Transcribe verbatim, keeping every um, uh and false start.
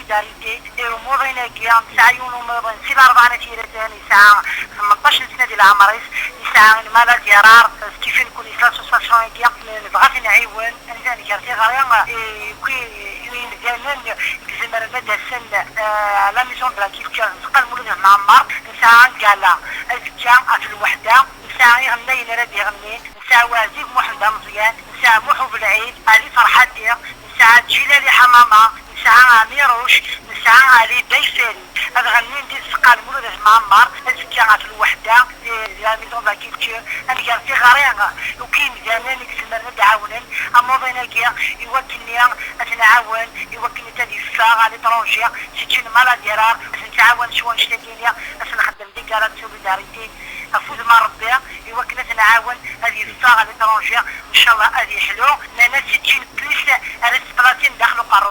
solidarité. Et umuḍin-agi, nesɛa yiwen umuḍin si Larebɛa n At Yiraten, yesɛa tmenṭac n sna di leɛmer-is, yesɛa une maladie rare, Stephen Kunis, l'association-agi, nebɣa ad t-nɛiwen, ad nger tiɣri, et puis imdanen i izemren ad d-asen, euh, à la maison de la culture, Tzeqqa Lmulud At Mɛemmer, nesɛa un gala azekka ɣef lweḥda, nesɛa iɣennayen ara d-iɣennin, nesɛa Waɛzib Muḥend Ameẓyan, nesɛa Muḥ Ubelɛid, Ali Ferḥati, nesɛa Ǧilali Ḥamama, nesɛa Ɛmiruc, nesɛa Ali Dayfari. Ad ɣennin di Tzeqqa Lmulud At Mɛemmer, azekka ɣef lweḥda, di, di la maison de la culture, ad nger tiɣri, i imdanen i izemren ad d-ɛawnen amuḍin-agi, i wakken ad t-nɛawen, i wakken ad yeffeɣ à l'étranger, c'est une maladie rare, ad t-nɛawen s wannect-agi-nni, ad s-nxeddem des galas de solidarité, ɣef wudem n Rebbi, i wakken ad t-nɛawen ad yeffeɣ à l'étranger, ncallah ad yeḥlu. Nnan-as c'est une puce ara s-placer daxel